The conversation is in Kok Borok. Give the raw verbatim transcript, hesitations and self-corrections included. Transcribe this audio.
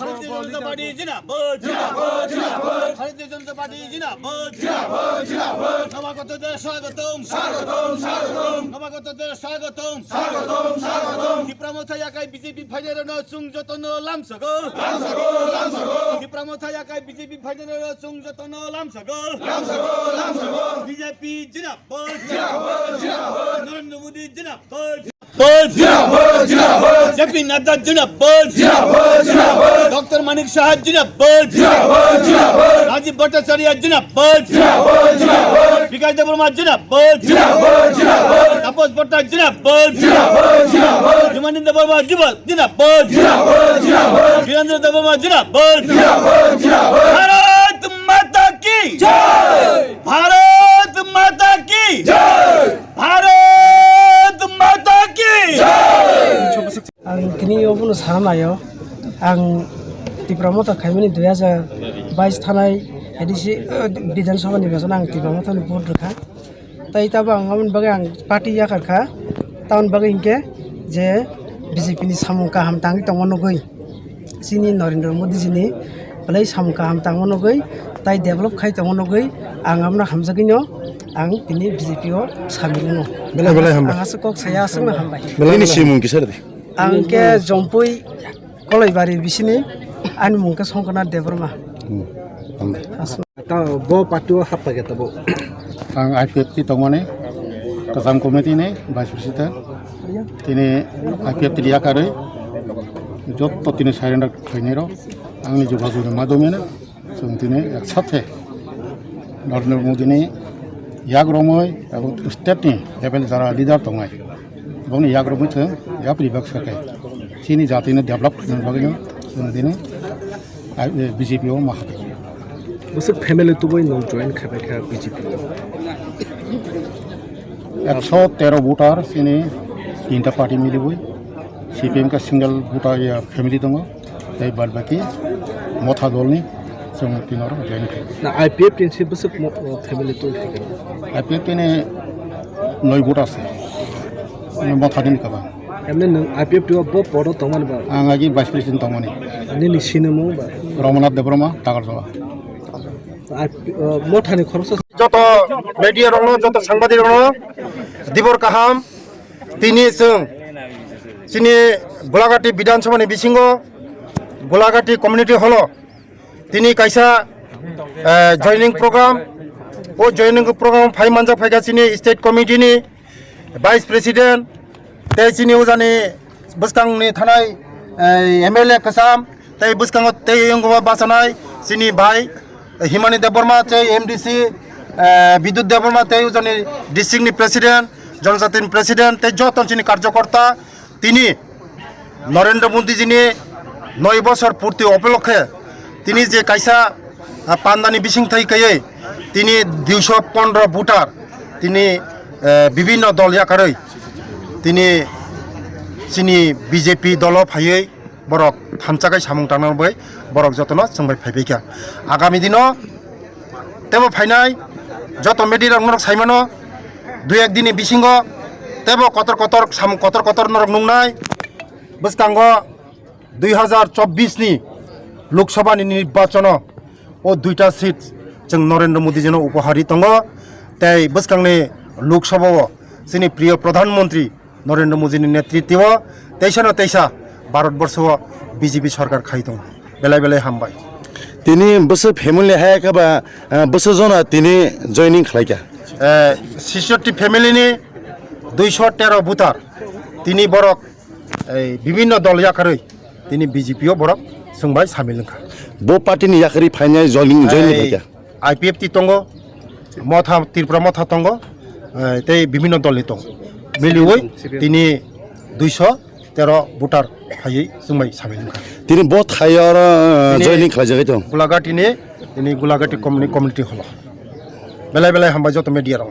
ভারতীয় জনতা পার্টি জিন্দাবাদ। জিন্দাবাদ, জিন্দাবাদ। ভারতীয় জনতা পার্টি জিন্দাবাদ। জিন্দাবাদ, জিন্দাবাদ। নবাগতদের স্বাগতম। স্বাগতম, স্বাগতম। নবাগতদের স্বাগতম। স্বাগতম, স্বাগতম। Tipra Motha yakai B J P phainai rokno chwng jotono lamsago. Lamsago, lamsago. Tipra Motha yakai B J P phainai rokno chwng jotono lamsago. Lamsago, lamsago. B J P jinabad. Jinabad, jinabad. Narendra Modi jinabad. Jinabad, jinabad. J P Nadda jinabad. Jinabad, jinabad. Doctor Manik Saha jinabad. Jinabad, jinabad. Rajiv Bhattacharya jinabad. Jinabad, jinabad. Bikash Debbarma jinabad. Jinabad, jinabad. Tapas Bhatta jinabad. Jinabad, jinabad. Himanin Debbarma jiba-, jinabad. Jinabad, jinabad. Virendra Debbarma jinabad. Jinabad, jinabad. Bharat Mata ki jai. Bharat Mata ki jai. Bharat Mata ki jai. Ang tini obono sana naio, ang Tipra Motha khaimani dui hajar bais thanai A D C, eh, Bidhan Sabha ni bejon ang Tipra Motha ni vote rwkha. Tai tabo ang aboni bagwi ang party yakar kha. Tamoni bagwi hinkhe je B J P ni samung kaham tangwi tongma nugwi, chini Narendra Modi ji ni belai samung kaham tangma nugwi, tai develop khai tongma nugwi, ang abono hamjagwino ang tini B J P o samil wngo. Belai belai hambai. Ang aswk kok saya aswkno hambai. Belai belai simung kisa de. Ang khe Jompui Kolaibari bisini, ani mung khe Songkona Debbarma. Hmm. Hambai. Aswk. Ta bo party o happai khe tabo. Ang I P F T tongmani, Kwcham Committee ni Vice President. Tini I P F T ni yakarwi jotto tini surrender khlainai rok, angni jogajog ni madhyome no chwng tini ek sathe Narendra Modi ni yak romwi abo state ni level jara leader tongnai, bongni yak romwi chwng yapri baksa khe chini jati no develop khlaina bagwi no chwng tini ai, eh, B J P o ma hatai. Bwswk family tubui nwng join khabai kha B J P o? Ekso tero voter chini tinta party miliwi, C P M khe single voter ya family tongo, tei bad baki Motha dolni chwng tini oro join khaikha. Na I P F T ni se bwswk mo-, o family tubui khaikha? I P F T ni noi voter se, Motha ni kwbang. Emni nwng I P F T o bo podo tongmani ba? Ang agi vice president tongmani. Nini sinimung ba? Ramanath Debbarma, Takarjala. I P, uh, Mothani khoroksa. Joto media rokno, joto sangbadik rokno dibor kaham. Tini chwng chini Gulagati Bidhan Sabha ni bisingo Gulagati Community Hall o tini kaisa, eh, joining program. O joining program phai manjak phaikha chini state committee ni Vice President, tei chini ujani bwskangni thanai, eh, M L A kwcham, tei bwskango tei wngwi bachanai chini bai Himani Debbarma, tei M D C, eh, Bidut Debbarma, tei ujani district ni President, Jonojati ni President, tei joto chini karjokorta, tini Narendra Modi ji ni noi bosor purti upolokhe tini je kaisa, ah, pandani bising thai kaiwi tini duiso pondro voter tini, eh, bibinno dol yakarwi tini chini B J P dolo phaiwi borok thansa khai samung tangna bai borok jotono chwng bai phaibai kha. Agami dino tebo phainai joto media rok norok saimano dui ek dini bisingo tebo kotor kotor samung kotor kotor norok nungnai. Bwskango dui hazar chobbish ni Lok Sabha ni nirbachano o duita seat chwng Narendra Modi jino upohar ri tongo. Tei bwskangni Lok Sabha o chini priyo Pradhan Mantri Narendra Modi ni netritwo teisa no teisa Bharat Borsho o B J P sarkar khai tongo. Belai belai hambai. Tini bwswk family hai khe ba, ah, bwswk jona tini joining khlai kha? Eh, sixty family ni duiso tero voter tini borok ei, bibinno dol yakarwi tini B J P o borok chwng bai samil wngkha. Bo party ni yakarwi phainai joining, joining Ei, khaikha. I P F T tongo, Motha, Tripura Motha tongo, eh, tei bibinno dolni tongo. Miliwi tini duiso tero voter phaiwi chwng bai samil wngkha. Tini bo thai oro, eh, Tini joining khlaijagwi tong. Gulagati ni, tini Gulagati community, community hall o. Belai belai hambai joto media rok.